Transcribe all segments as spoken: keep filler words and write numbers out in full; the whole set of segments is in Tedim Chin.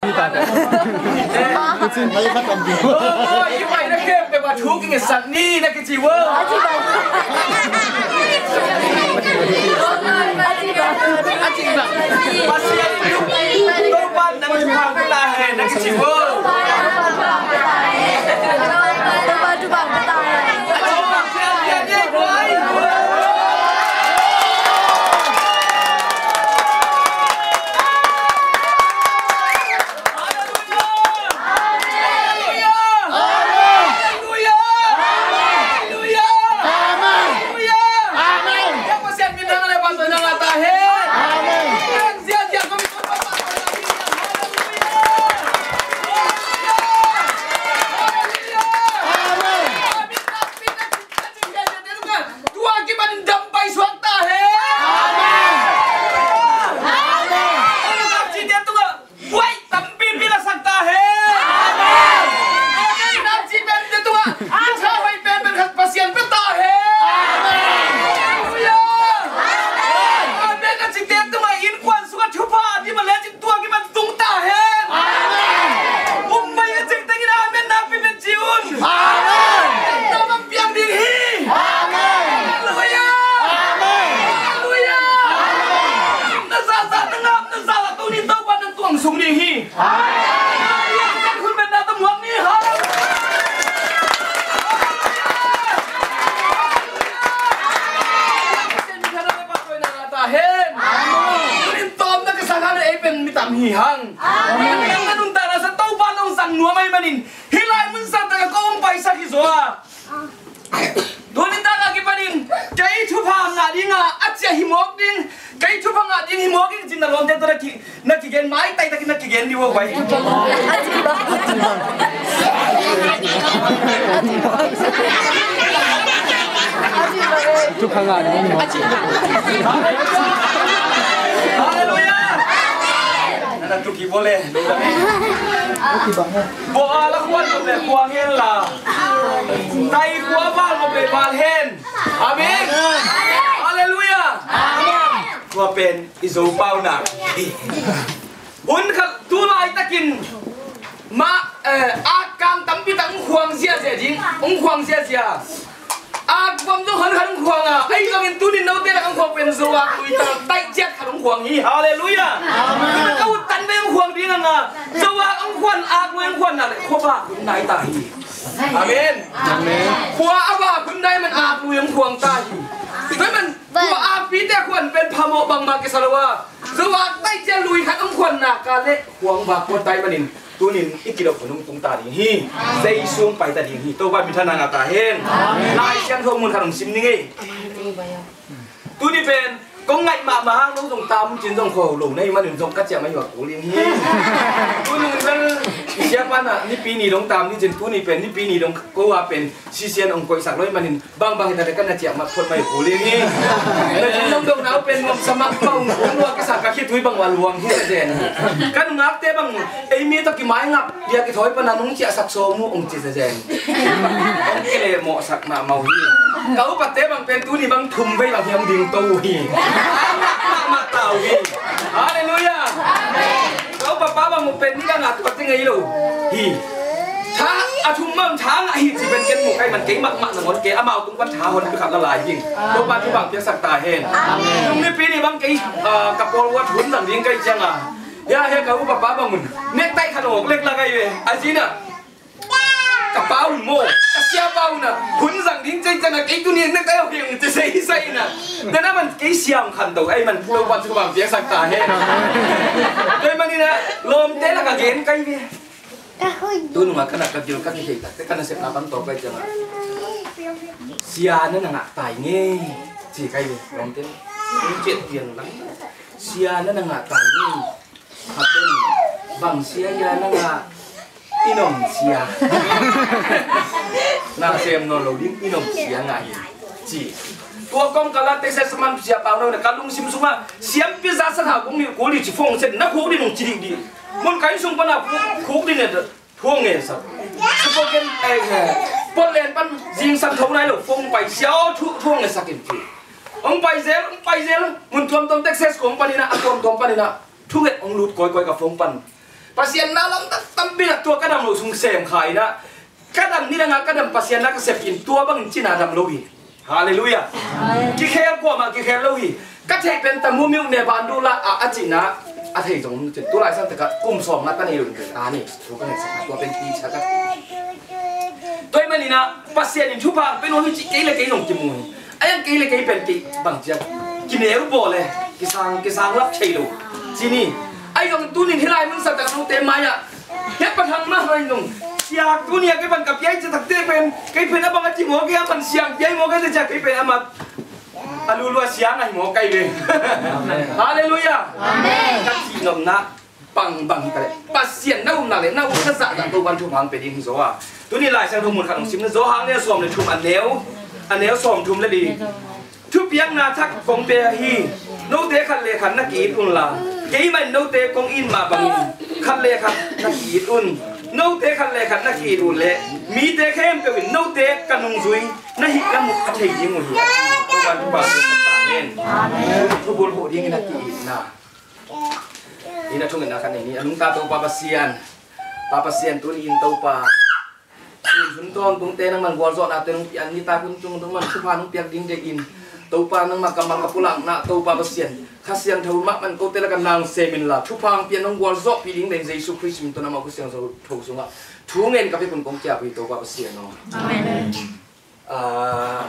Oi, i pai na khem peuh a thu kingetsak ni na kici uh. Pasian in Topa nang thupha pia ta hen na kici uh. Tua kipan dam paisuak ta hen. Amen. Amen. Amen. Amen. Amen. Buai tampi pia sak ta hen. Amen. Amen. Nam ci pen te tua. Amen. Tha hoi pen pen khat Pasian pia ta hen. Amen. Halleluia. Amen. Amen. Na ci te tua innkuan sungah thupha ding mah le cin tua kipan tung ta hen. Amen. Um mai a cik tengin amen nakpi pen ci un. Amen. Tua bang piang ding hi. Amen. Halleluia. Amen. Halleluia. Amen. Na zahzah na ngap na zahzah tuni Topa nang tuang sung ding hi. Amen. Kan hun ben na tamuak ni. Halleluia. Amen. Tunin tawm na ka sang hang ei pen mi tam hi hang. Amen. Nang na nuntakna sa Topa nong zang nuam ahih manin hih lai mun sang tak a kong paisak hi zaw a. Tuni tak a kipanin kei thupha ngah ding a, a cia hi mawk ding, kei thupha ngah ding hi mawk ding cin na lawmte tawh na ki, na kigen maitai takin na kigen ding uh vai. Thupha ngah ding hi mawk. Halleluia. Na na tuki bole. Bo a la kuan le kuang en la. Tai kua val mo pe val hen. Amen. Halleluia. Amen. Tua pen i Zo pau na. Hun khat tu laitakin ma, eh, a kang tampi tak ung khuang ziazia ding, ung khuang ziazia. Ak bang zong han han khuang a, ei zongin tunin note lak ang khuang pen zo ak lui ta, taih ciat khat ang khuang hi. Halleluia. Amen. Ka ut tan ve ang khuang ding ang a, zo ak ang khuan, ak lui ang khuan na le khua ba kun nai ta hi. Amen. Amen. Khua a ba kun nai man ak lui ang khuang ta hi. Tua man tua ak pi te khuan pen phamawh bangmah kisa lo a, zo ak taih ciat lui khat ang khuan na ka le khuang ba khuan tai manin. Tunin i kidop hun hong tung ta ding hi. Jesu hong pai ta ding hi. Topa minthanna ngah ta hen. Lai Siangtho mun khat hong sim ning ei. Tuni pen kong ngaih mahmah hang nong zong tam cin zong kho lo na hi manin zong ka ciah mai hua kul ding hi. Tuni pen siapa na nipi ni dong tam ni cin tuni pen nipi ni dong ko a pen sisian hong koihsak lo hi manin Bangbang hi ta le ka na ciah mat phot mai kul ding hi. Na cin nong dong nau pen nuam sa mak pau nua ka sa ka khitui bang wa luang hi sa zen. Ka nungakte bang ei mi tawh kimai ngap bia kithawi pana nung ciahsak sawm uh hong ci sa zen. Hong kile mawhsak mahmah uh hi. Ka upate bang pen tuni bang thum vei bang hiam ding to uh hi. Mahmah ta uh hi. Halleluia. Ka upa pa bang mu pen ni ka ngah tuat ding ahi lo hi. Tha a thum man tha ngah hi ci pen ken mu kai man kei mahmah nangawn kei amau tung pan tha hon pi khat la lai ding. Topa thu bang piaksak ta hen. Nung nipi ni bang kei, ah, ka pawl uat hun zang ding kai ciang a. Hia hia ka upa pa bang mun nektai khat awk lek la kai ve. A zina Ka pa un maw, ka siapa un a hun zang ding cei ciang a kei tuni nektai a hiang ci sei sei na. Tena man kei siam khan to ei man Topa thu bang piaksak ta hen. Tua manin a lawmte lak a gen kai ve. Tu nung a ka na ka gil ka kithei tak te ka nasepna bang tawh kai ciang a sia na na ngah tai nge ci kai ve lawmte. Tung ciat pian lang sia na na ngah tai nge. Khaten bang sia hia na ngah i nom sia. Na sem nawn lo ding i nom sia ngah hi ci. Tua kong ka la tekse saman sia pau no na ka lungsim sungah siampi za sa hau kong ni kul ding ci phone set na khuk ding nong ci ding ding. Mun kai sung pana khuk ding ne phone nge sa. Sipo ken eh pot len pan zingsang tho nai lo phone pai sia thu thu nge sa kin ci. Ong pai zel ong pai zel mun tuamtuam tekse kong panina a tuamtuam panina. Thunget ong lut kawikawi ka phone pan. Pasian na lam tak tampi nak tua ka dam loh sung sem kha in ah, ka dam ni dang a ka dam Pasian na ka sep in tua bangin cina dam lo hi. Halleluiah. Kikhel kuamah kikhel lo hi. Ka theih pen tamu miuh ne ban duh lah a, a cihna a thei zong um cin. Tulai sang takah kum sawm nga ta nei lo in ka ta ni. Tua ka ngaihsakna tua pen pi sa ka. Tua ahih manin ah Pasian in thupha pen hong hi cih kei le kei zong kimu hi. A yang kei le kei pen kei bang ciat kineu bawl e, kisang, kisang lap thei lo. Ci ni. Ahi zong tunin hih lai mun sa tak note mai-ah hia pathang mah hai nung. Siak tuni a kei pan ka piai citak te pen kei pen a bang a ci maw, kei a pan siang piai maw, kei te ciak kei pen a mat a lulu a siang ahi maw kai ve. Halleluiah. Ka cih nopna bangbang hi ta leh Pasian na upna le na upna zahzah Topan thupha hong pia ding hi zaw a. Tuni Lai Siangtho mun khat hong simna, Johan a lian sawm le thum, a neu, a neu sawm thum le li. Thupiakna thak kong pia hi. Note khat le khat na ki-it unla, keimah in note kong it mah bangin khat le khat na ki-it un. Note khat le khat na ki-it uh leh mite khempeuh in note ka nungzui na hih na mu a thei ding uh hi. Topan thupha pia ta hen. Thubul huh dingin a ki-itna. Inn a thungetna khat nei ni. A nungta Topa Pasian, Pa Pasian, tuni in Topa, sun sun tawntungte nangman gualzawhnate nong pian nitak hun tung nangman thupha nong piak ding deihin Topa, nangmah kammal ka pulakna Topa Pasian, Kha Siangtho mahmah kote lakah nang sem inla thupha hong pian nong gualzawhpih ding deihin Jesu Khrist min tawh nangmah Kha Siangtho sungah thu ngen ka pia pun kong kiap hi Topa Pasian aw. Amen. Ah,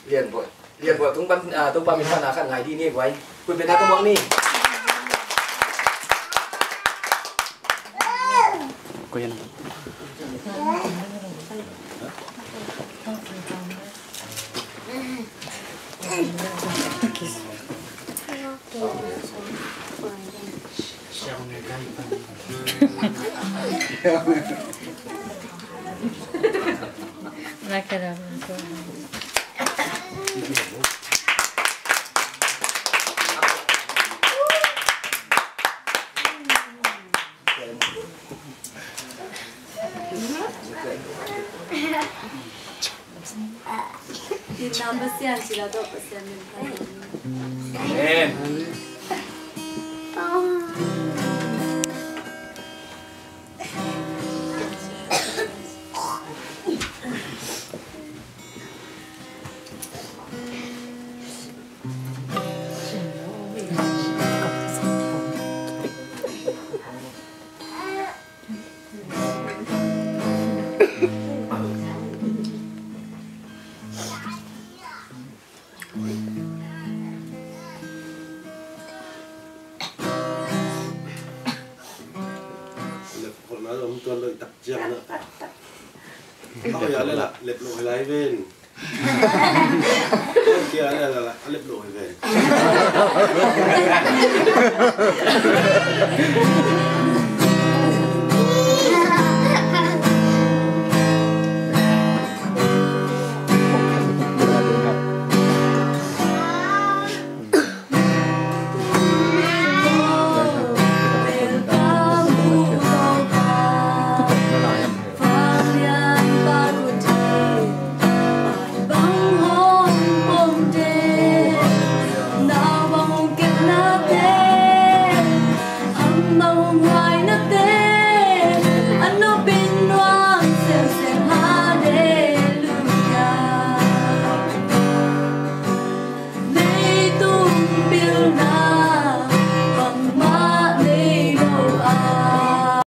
Lianbuah, Lianbuah tung pan, ah, Topa min pan a khat ngai dih ni buai. Kuih pen a tumuak ni. Kuih pen a. Amen. Lep khol na om tuan lo i tak ciang na. Ako ya le la, lep lo lai ven. Kia le la la, lep lo ven.